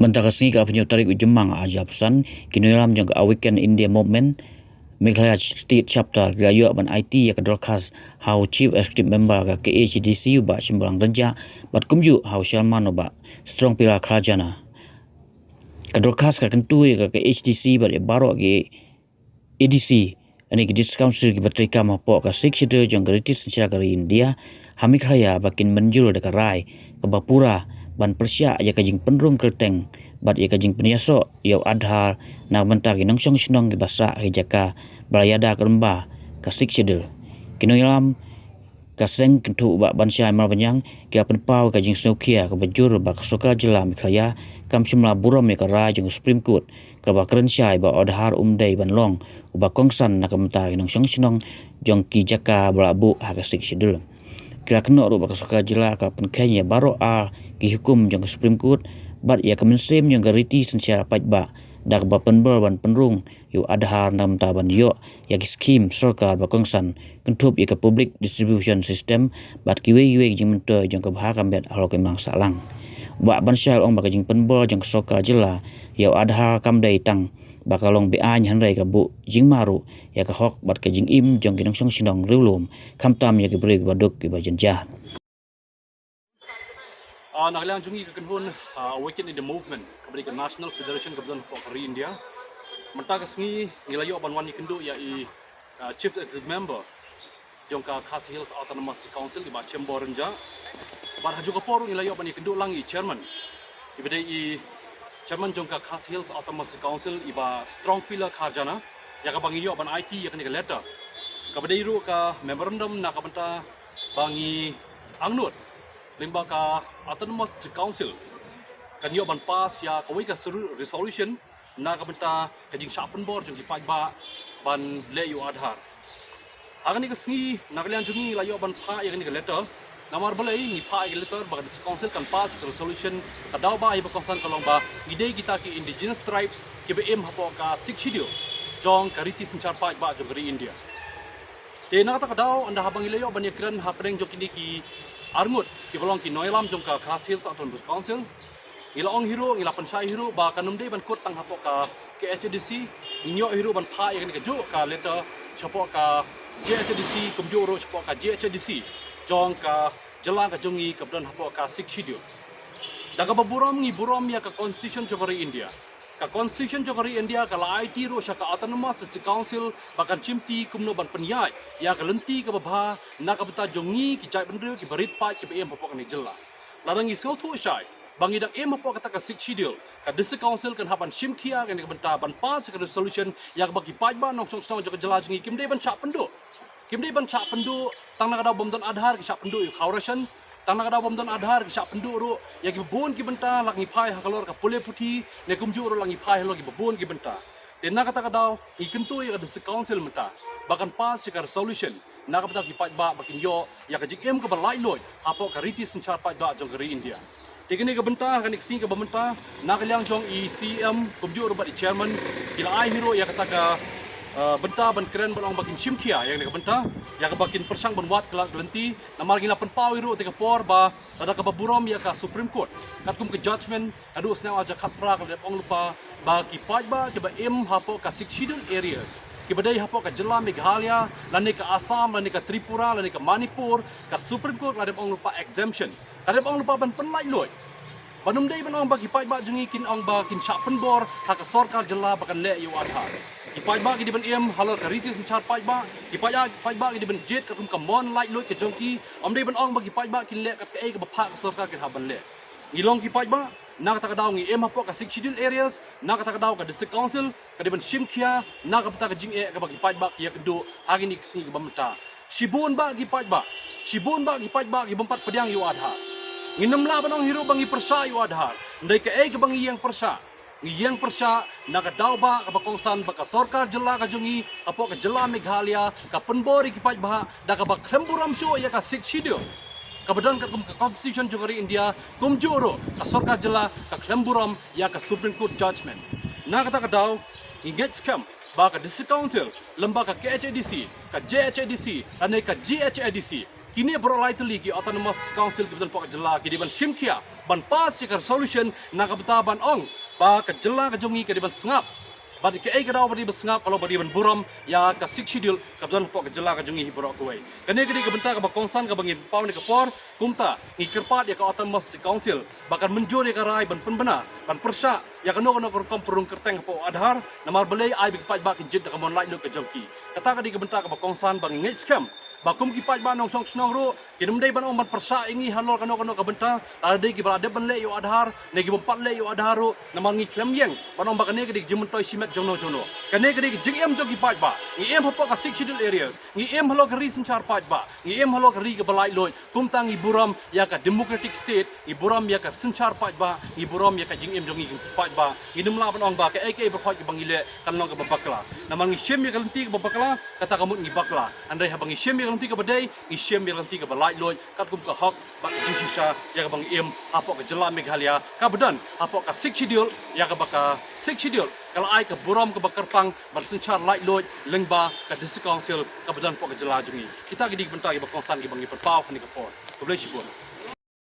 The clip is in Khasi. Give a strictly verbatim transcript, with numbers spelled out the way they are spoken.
Mynta ka sngi ka laiphew tarik u Jymmang ar hajar arphew san, ki nongïalam jong ka Awaken India Movement Meghalaya State Chapter ki la ïoh ban aiti ïa ka dorkhas ha u Chief Executive Member ka K H A D C u Bah Shembarang Rynjah bad kumjuh ha u Chairman u Bah Strongpila Kharjana. Ka dorkhas ka kyntu ïa ka K H A D C bad ïa baroh ki A D C, lane ki District Council kiba treikam hapoh ka Sixth Schedule jong ka riti synshar ka ri India ha Meghalaya ba kin mynjur da ka rai kaba pura ban pyrshah ïa ka jingpynrung kyrteng bad ïa ka jingpynïasoh ïa u Aadhaar na ka bynta ki nongshong shnong kiba sah ha ki jaka ba la ïada kyrpang ka Sixth Schedule. Ki nongïalam ka seng kynthup u Bah Banshai Marbaniang ki la pynpaw ka jingsngewkhia kaba jur ba ka sorkar jylla Meghalaya kam shym la burom ïa ka rai jong ka Supreme Court kaba kren shai ba u Aadhaar um dei ban long uba kongsan na ka bynta ki nongshong shnong jong ki jaka ba la buh ha ka Sixth Schedule. Ki la kynnoh ruh ba ka sorkar jylla ka la pynkheiñ ïa baroh ar ki hukum jong ka Supreme Court bad ïa ka mynsiem jong ka riti synshar paidbah da kaba pynbor ban pynrung ïa u Aadhaar na ka bynta ban ïoh ïa ki skhim sorkar ba kongsan kynthup ïa ka public distribution system bad kiwei kiwei ki jingmyntoi jong ka bha ka met halor ka imlang sahlang. U Bah Banshai u la ong ba ka jingpynbor jong ka sorkar jylla ïa u Aadhaar kam dei tang ba ka long be-aiñ hynrei ka buh jingma ruh ïa ka hok bad ka jingim jong ki nongshong shnong riewlum, khamtam ïa ki briew kiba duk kiba jynjar. Ah, na ka liang jong ngi ka kynhun, ah, Awaken India Movement, kaba dei ka National Federation kaba don hapoh ka ri India. Mynta ka sngi ngi la ïoh ban wan ïakynduh ïa i, ah, Chief Executive Member jong ka Khasi Hills Autonomous Council, i Bah Shembarang Rynjah. Bad ha kajuh ka por ruh ngi la ïoh ban ïakynduh lang i Chairman, iba dei i Chairman jong ka Khasi Hills Autonomous Council, i Bah Strongpila Kharjana, ïa kaba ngi ïoh ban aiti ïa kane ka letter, kaba dei ruh ka memorandum na ka bynta ba ngi angnud lyngba ka Autonomous Council kan ïoh ban pass ïa kawei ka seru-, resolution na ka bynta ka jingshah pynbor jong ki paidbah ban leh ïa u Aadhaar. Ha kane ka sngi na ka liang jong ngi la ïoh ban phah ïa kane ka letter. Namar balei ngi phah ïa ka letter ba ka District Council kan pass ïa ka resolution? Ka daw ba ïa ba kongsan ka long ba ngi dei kita ki Indigenous Tribes kiba im hapoh ka Sixth Schedule jong ka riti synshar paidbah jong ka ri India. Te na kata ka daw, ynda haba ngi la ïoh ban ïakren hapdeng jong kine ki arngut kiba long ki nongïalam jong ka Khasi Hills Autonomous Council, ngi la ong hi ruh, ngi la pynshai hi ruh ba kan ym dei ban kut tang hapoh ka K H A D C, ngi ïoh hi ruh ban phah ïa kane kajuh ka letter shapoh ka J H A D C, kumjuh ruh shapoh ka J H A D C jong ka jylla ka jong ngi kaba don hapoh ka Sixth Schedule. Da kaba burom ngi burom ïa ka Constitution jong ka ri India. Ka Constitution jong ka ri India ka la aiti ruh sha ka Autonomous District Council ba kan shimti kumno ban pynïaid ïa ka lynti kaba bha na ka bynta jong ngi ki jaitbynriew kiba rit paid kiba im hapoh kane ka jylla. Lada ngi sngewthuh shai ba ngi dang im hapoh kata ka Sixth Schedule, ka District Council kan hap ban shim khia ïa kane ka bynta ban pass ïa ka resolution ïa kaba ki paidbah nongshong shnong jong ka jylla jong ngi kim dei ban shah pynduh. Kim dei ban shah pynduh tang na ka daw bym don Aadhaar ki shah pynduh ïa u khaw ration, tang na ka daw bym don Aadhaar ki shah pynduh ruh ïa kiba bun ki bynta, la ngi phai halor ka pule puthi ne kumjuh ruh la ngi phai halor kiba bun ki bynta. Te na kata ka daw ngi kyntu ïa ka District Council mynta ba kan pass ïa ka resolution na ka bynta ki paidbah ba kin ïoh ïa ka jingim kaba laitluid hapoh ka riti synshar paidbah jong ka ri India. Te kane ka bynta, kane ka sngi kaba mynta, na ka liang jong i C E M kumjuh ruh bad i Chairman, ki la ai hi ruh ïa kata ka, eh, bynta ban kren ban ong ba kin shim khia ïa kane ka bynta, ïa kaba kin pyrshang ban wad ka lad ka lynti. Namar ngi la pynpaw hi ruh te ka por ba lada kaba burom ïa ka Supreme Court katkum ka judgment naduh snem ar hajar khatphra ka la dep ong lypa ba ki paidbah kiba im hapoh ka Sixth Schedule areas, kiba dei hapoh ka jylla Meghalaya lane ka Assam lane ka Tripura lane ka Manipur, ka Supreme Court ka la dep ong lypa exemption, ka la dep ong lypa ban pynlaitluid. Ban ym dei ban ong ba ki paidbah jong ngi kin ong ba kin shah pynbor ha ka sorkar jylla ba kan leh ïa u Aadhaar. Ki paidbah ki dei ban im halor ka riti synshar paidbah, ki paidbah, paidbah ki dei ban jied katkum ka mon laitluid ka jong ki. Ym dei ban ong ba ki paidbah kin leh kat kaei kaba phah ka sorkar kin hap ban leh. Ngi long ki paidbah, na kata ka daw ngi im hapoh ka Sixth Schedule areas, na kata ka daw ka District Council ka dei ban shim khia na ka bynta ka jingeh kaba ki paidbah ki ïakynduh ha kine ki sngi kiba mynta. Shibun bah ki paidbah, shibun bah ki paidbah ki bym pat pdiang ïa u Aadhaar. Ngin ym lah ban ong hi ruh ba ngi pyrshah ïa u Aadhaar. Hynrei kaei kaba ngi ïeng pyrshah, ngi ïeng pyrshah na ka daw bah kaba kongsan ba ka sorkar jylla ka jong ngi hapoh ka jylla Meghalaya ka pynbor ïa ki paidbah da kaba khlem burom shuh ïa ka Sixth Schedule kaba don katkum ka Constitution jong ka ri India, kumjuh ruh ka sorkar jylla ka khlem burom ïa ka Supreme Court judgment. Na kata ka daw ngi ngeit skhem ba ka District Council lem bad ka K H A D C, ka J H A D C lane ka G H A D C Kine baroh lai tylli ki Autonomous Council kiba don hapoh ka jylla ki dei ban shim khia ban pass ïa ka resolution na ka bynta ban ong ba ka jylla ka jong ngi ka dei ban sngap. Bad kaei ka daw ba dei ban sngap, ka long ba dei ban burom ïa ka Sixth Schedule kaba don hapoh ka jylla ka jong ngi hi baroh kawei. Kane ka dei ka bynta kaba kongsan kaba ngi pynpaw ha kane ka por. Kumta ngi kyrpad ïa ka Autonomous Council ba kan mynjur ïa ka rai ban pynbna, ban pyrshah ïa kano kano ka rukom pynrung kyrteng hapoh Aadhaar, namar balei ai ba ki paidbah kin jied da ka mon laitluid ka jong ki. Kata ka dei ka bynta kaba kongsan ba ngi ngeit skhem ba kum ki paidbah nongshong shnong ruh kin ym dei ban ong ban pyrshah ïa ngi halor kano kano ka bynta, lada dei kiba la dep ban leh ïa u Aadhaar ne ki bym pat leh ïa u Aadhaar ruh, namar ngi khlem ïeng ban ong ba kane ka dei ka jingmyntoi shimet jongno jongno. Kane ka dei ka jingim jong ki paidbah. Ngi im hapoh ka Sixth Schedule areas, ngi im halor ka ri synshar paidbah, ngi im halor ka ri kaba laitluid. Kumta ngi burom ïa ka democratic state, ngi burom ïa ka synshar paidbah, ngi burom ïa ka jingim jong ngi ki paidbah. Ngim lah ban ong ba kaei kaei baroh kaba ngi leh kan long kaba bakla. Namar ngi shim ïa ka lynti kaba bakla, kata ka mut ngi bakla. Hynrei haba ngi shim ïa ka lynti kaba dei, ngi shim ïa ka lynti kaba laitluid katkum ka hok bad ka jingshisha ïa kaba ngi im hapoh ka jylla Meghalaya kaba don hapoh ka Sixth Schedule, ïa kaba ka Sixth Schedule ka la ai ka burom kaba kyrpang ban synshar laitluid lyngba ka District Council kaba don hapoh ka jylla jong ngi. Kita ki dei ki bynta kiba kongsan kiba ngi pynpaw ha kane ka por. Khublei shibun.